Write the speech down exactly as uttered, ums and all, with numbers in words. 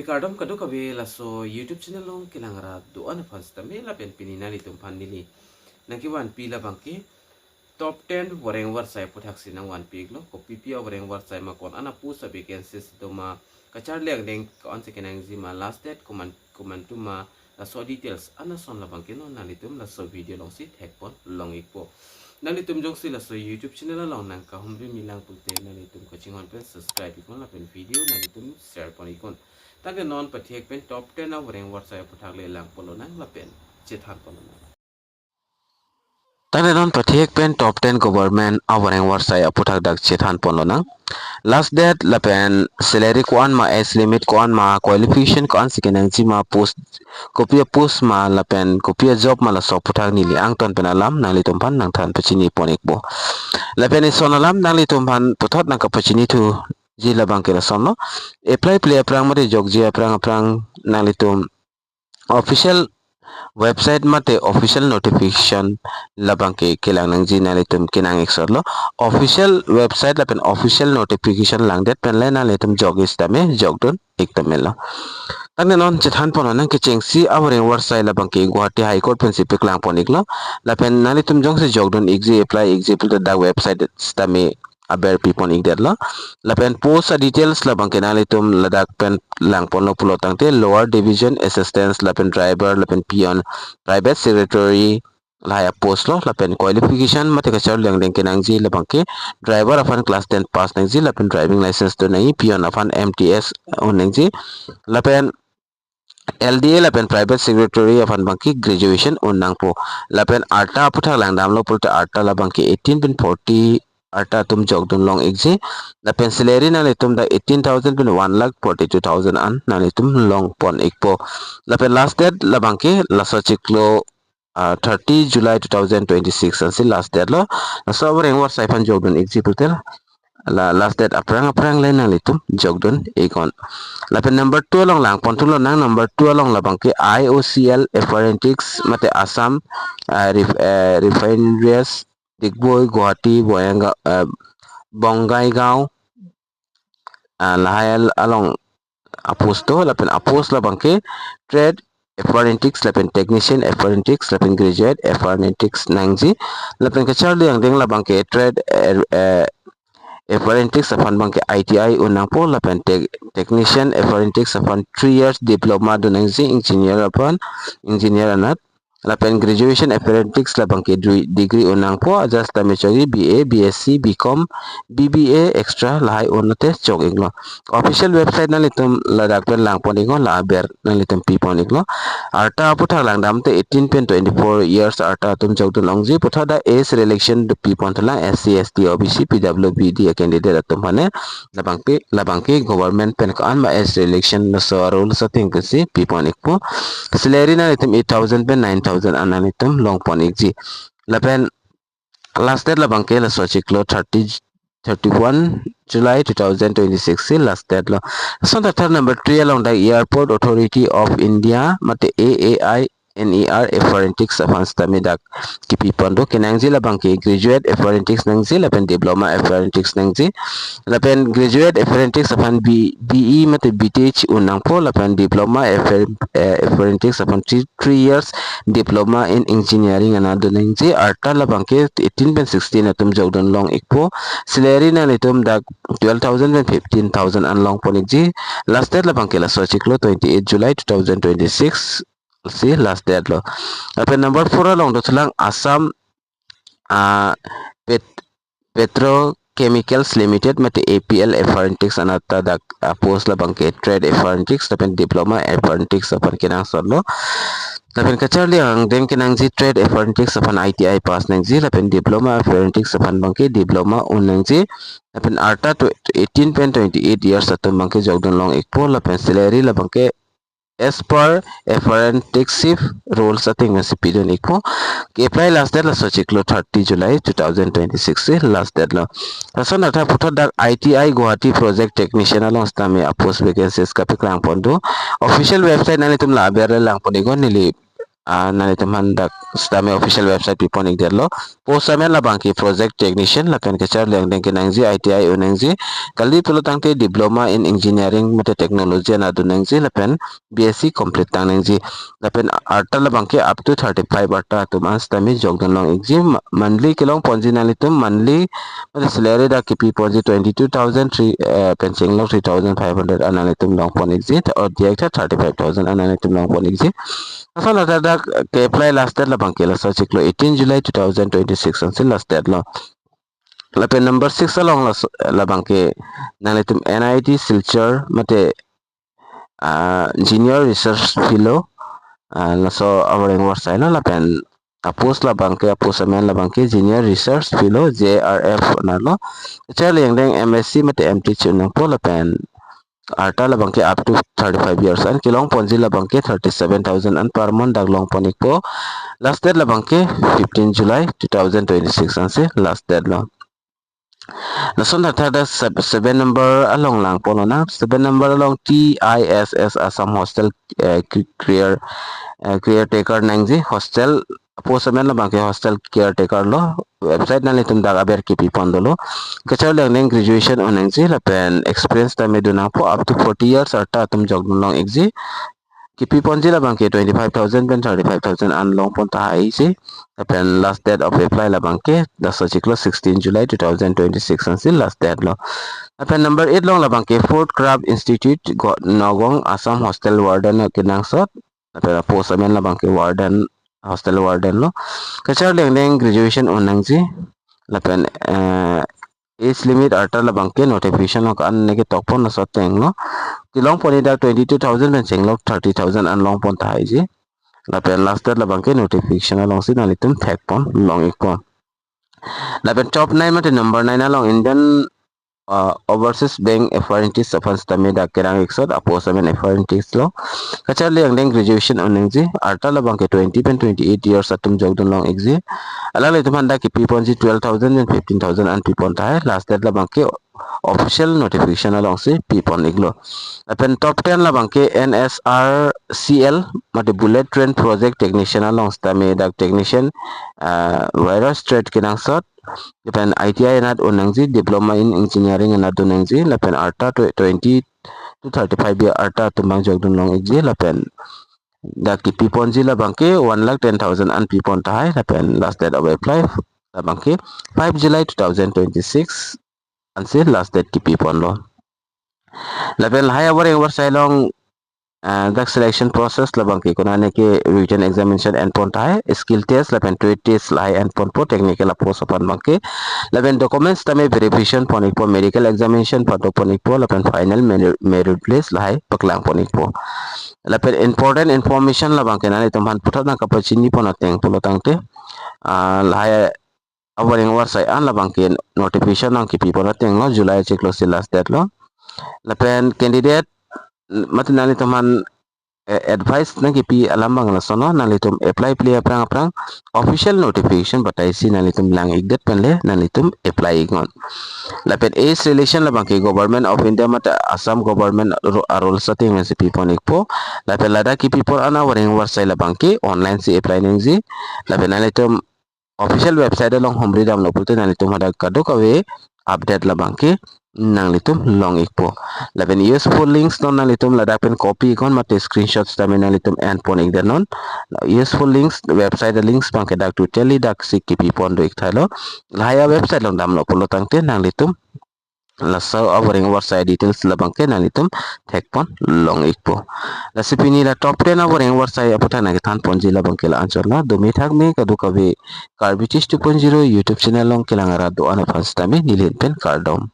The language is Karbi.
Kardom kadokave laso YouTube channel along kelang rat do-an aphan sitame lapen pini nanglitum aphan neli nangkevanpi labangke top ten voreng vorsai aputhak si nangvanpi iklo. Kopipi avoreng vorsai ma, ko-an a-post, a-vacancies do ma, kacharli angdeng ko-an si kenangji ma, last date koman komantu ma, laso details an ason labangke non nanglitum laso video along si thekpon long ikpo. Nanglitum jongsi laso YouTube channel along nangkahumri milang pulote nanglitum kachinghon pen subscribe iknon lapen video nanglitum share pon iknon. Tangte non pathek pen top ten avoreng vorsai aputhak le langpon lonang lapen chethan pon lonang. Tangte non pathek pen top ten government avoreng vorsai aputhak dak chethan pon lonang. Last date lapen salary ko-an ma, age limit ko-an ma, qualification ko-an si kenangji ma, post kopi a-post ma lapen kopi a-job ma, laso aputhak neli angton pen alam nanglitum aphan nangthan pachini pon ikpo. Lapen ison alam nanglitum aphan puthot nangkapachini thuji labangke lasonlo. Apply pile aphrang mate jokji aphrang aphrang nanglitum official website mate official notification labangke kelang nangji, nanglitum kenang iksorlo. Official website lapen official notification langdet pen le nanglitum jokji sitame jokdun ik tame lo. Tangte non chethan pon lonang, kechengsi avoreng vorsai labangke Guwahati High Court pensi paklang pon iklo. Lapen nanglitum jongsi jokdun ikji, apply ikji pulote dak website sitame aber pipon ikdetlo. Lapen post a-details labangke nanglitum ladak pen langponlo pulo tangte lower division assistants lapen driver lapen peon, private secretary, lahai a-post lo. Lapen qualification mate kacharli angdeng kenangji labangke driver aphan class ten pass nangji lapen driving license do nangji, peon aphan M T S un nangji, lapen L D A lapen private secretary aphan abangke graduation un nangpo. Lapen arta aputhak langdamlo pulote arta labangke eighteen pen forty arta atum jokdun long ikji. Lapen salary nanglitum dak eighteen thousand pen one lakh forty-two thousand an nanglitum long pon ikpo. Lapen last date labangke laso chiklo, ah, thirty July two thousand twenty-six ansi last date lo. Laso avoreng vorsai aphan jokdun ikji pulote la last date aphrang aphrang le nanglitum jokdun iknon. Lapen number two along langpon thu lonang. Number two along labangke I O C L Apprentice mate Assam, ah, Ref-, eh, Refineries, Digboi, Guwahati, Boyanga-, eh, Bongaigaon, ah, lahai al-, along a-post do. Lapen a-post labangke trade apprentice lapen technician apprentice lapen graduate apprentice nangji. Lapen kacharli angdeng labangke trade, eh, eh, apprentice aphan abangke I T I un nangpo, lapen tech-, technician apprentice aphan three years diploma do nangji, engineer aphan, engineer anat. Lapen graduation apprentice labangke dui-, degree un nangpo, ajat sitame chokji B A, B S C, B Com, B B A extra lahai un te chok iklo. Official website nanglitum ladak pen langpon iknon, la aber nanglitum pipon iklo. Arta aputhak langdamte eighteen pen twenty-four years arta atum jokdun longji. Puthot dak age relaxation do pipon thulang, S C, S T, O B C, P W B D a-candidate atum aphan ne labangke, labangke government pen ko-an ma age relaxation laso a-rules ateng pensi pipon ikpo. Salary nanglitum eight thousand pen nine thousand an nanglitum long pon ikji. Lapen last date labangke laso chiklo thirty, thirty-one July two thousand twenty-six si last date lo. Lason third number three along dak Airport Authority of India mate A A I N E R apprentice aphan sitame dak kipipon do. Kenangji labangke graduate apprentice nangji lapen diploma apprentice nangji. Lapen graduate apprentice aphan B-, B E mate B T H un nangpo, lapen diploma appren-, eh, apprentice aphan three, three years diploma in engineering anat do nangji. Arta labangke eighteen pen sixteen atum jokdun long ikpo. Salary nanglitum dak twelve thousand pen fifteen thousand an long pon ikji. Last date labangke laso chiklo twenty-eight July two thousand twenty-six si last date lo. Lapen number four along do thulang Assam, ah, Pet-, Petrochemicals Limited mate A P L apprentice anat ta dak, ah, post labangke trade apprentice lapen diploma apprentice aphan kenangsot lo. Lapen kacharli angdeng kenangji trade apprentice aphan I T I pass nangji, lapen diploma apprentice aphan abangke diploma un nangji. Lapen arta to eighteen pen twenty-eight years atum abangke jokdun long ikpo, lapen salary labangke as per apprenticeship rules ateng pensi pidun ikpo. Ke-apply last date laso chiklo thirty July two thousand twenty-six si last date lo. Lason atha puthot dak I T I Guwahati project technician along sitame a-post vacancies kapaklang pon do. Official website nanglitum la aber le langpon iknon, neli, ah, nanglitum aphan dak sitame official website pipon ikdetlo. Post amen labangke project technician lapen kacharli angdeng kenangji, I T I un nangji. Kali pulo tangte diploma in engineering mate technology anat un nangji lapen B S C complete tang nangji. Lapen arta labangke up to thirty-five arta atum an sitame jokdun long ikji. Ma-, monthly kelong ponji nanglitum, monthly mate salary dak kipi ponji twenty-two thousand three, eh, pen chenglok three thousand five hundred an nanglitum long pon ikji. Or diak tha thirty-five thousand an nanglitum long pon ikji. Lason ladak ke-apply last date labangke laso chiklo eighteen July two thousand twenty-six ansi last date lo. Lapen number six along laso, labangke nanglitum N I T Silchar mate, ah, junior research fellow, ah, laso avoreng avarsai lo lapen a-post labangke, a-post amen labangke junior research fellow J R F anat lo. Kacharli angdeng M S C mate M Th un nangpo lapen arta labangke up to thirty-five years an, kelong ponji labangke thirty-seven thousand an per month dak long pon ikpo. Last date labangke fifteen July two thousand twenty-six ansi last date lo. Lason thakthak dak sep-, seven number along lang pon lonang. Seven number along T I S S Assam Hostel, eh, c-, career, eh, caretaker nangji. Hostel post amen labangke hostel caretaker lo. Website nanglitum dak aber kipi pon dolo. Kacharli angdeng graduation un nangji lapen experience tame do nangpo, up to forty years arta atum jokdun long ikji. Kipi ponji labangke twenty-five thousand pen thirty-five thousand an long pon tahai si. Lapen last date of apply labangke laso chiklo sixteen July two thousand twenty-six ansi last date lo. Lapen number eight along labangke Fourth Craft Institute Go-, Nagaon Assam Hostel Warden kenangsot. Lapen post amen labangke warden, hostel warden lo. Kacharli angdeng graduation un nangji. Lapen, eh, age limit arta labangke notification along an neke tok pon laso ateng lo. Kelong ponji dak twenty-two thousand pen chenglok thirty thousand an long pon tahai ji. Lapen last date labangke notification alongsi nanglitum thek pon long ikpo. Lapen top nine mate number nine along Indian, uh, Overseas Bank apprentice aphan sitame dak kerang iksot, a-post amen apprentice lo. Kacharli angdeng graduation un nangji, arta labangke twenty pen twenty-eight years atum jokdun long ikji. Alanglitum aphan dak kipi ponji twelve thousand and fifteen thousand an pi pon tahai. Last date labangke official notification alongsi pi pon iklo. Lapen top ten labangke N S R C L mate Bullet Train Project Technician along sitame dak technician, ah, various trade kenangsot. Lapen I T I anat un nangji, diploma in engineering anat un nangji. Lapen arta tw-, twenty to thirty-five year arta atum abang jokdun long ikji. Lapen dak kipi ponji labangke one lakh ten thousand an pi pon tahai. Lapen last date of apply labangke five July two thousand twenty-six ansi last date kipi ponlo. Lapen lahai avoreng avarsai along, ah, dak selection process labangke konane ke written examination en pon tahai, skill test lapen trade test lahai en ponpo, technical a-post aphan abangke. Lapen documents tame verification pon ikpo, medical examination pado pon ikpo, lapen final merit, merit list lahai paklang pon ikpo. Lapen important information labangke nanglitum aphan puthot nangkapachini pon ateng pulo tangte, ah, lahai avoreng avarsai an labangke notification nangkipi pon ateng lo, July chiklo si last date lo. Lapen candidate mate nanglitum aphan, eh, advice nangkipi alam abang lason lo, nanglitum apply pli aphrang aphrang official notification batai si nanglitum lang ikdet pen le nanglitum apply iknon. Lapen age relation labangke Government of India mate Assam Government ru-, a-rules ateng si pi pon ikpo. Lapen ladak kipi pon an avoreng avarsai labangke online si apply nangji. Lapen nanglitum official website along humri damlo pulote nanglitum hadak kadokave update labangke nanglitum long ikpo. Lapen useful links non nanglitum ladak pen copy iknon mate screenshot sitame nanglitum en pon ikdet non. Useful links, website links abangke dak totally dak si kipi pon do ik thailo. Lahai a-website along damlo pulo tangte nanglitum laso avoreng avarsai details labangke nanglitum thek pon long ikpo. Lasi pini la top ten avoreng avarsai aputhak nangkethan ponji labangke la-anchot lo. Dome thakme kadokave Karbi Teach two point zero YouTube channel along kelang arat do-an aphan sitame neli ahin pen kardom.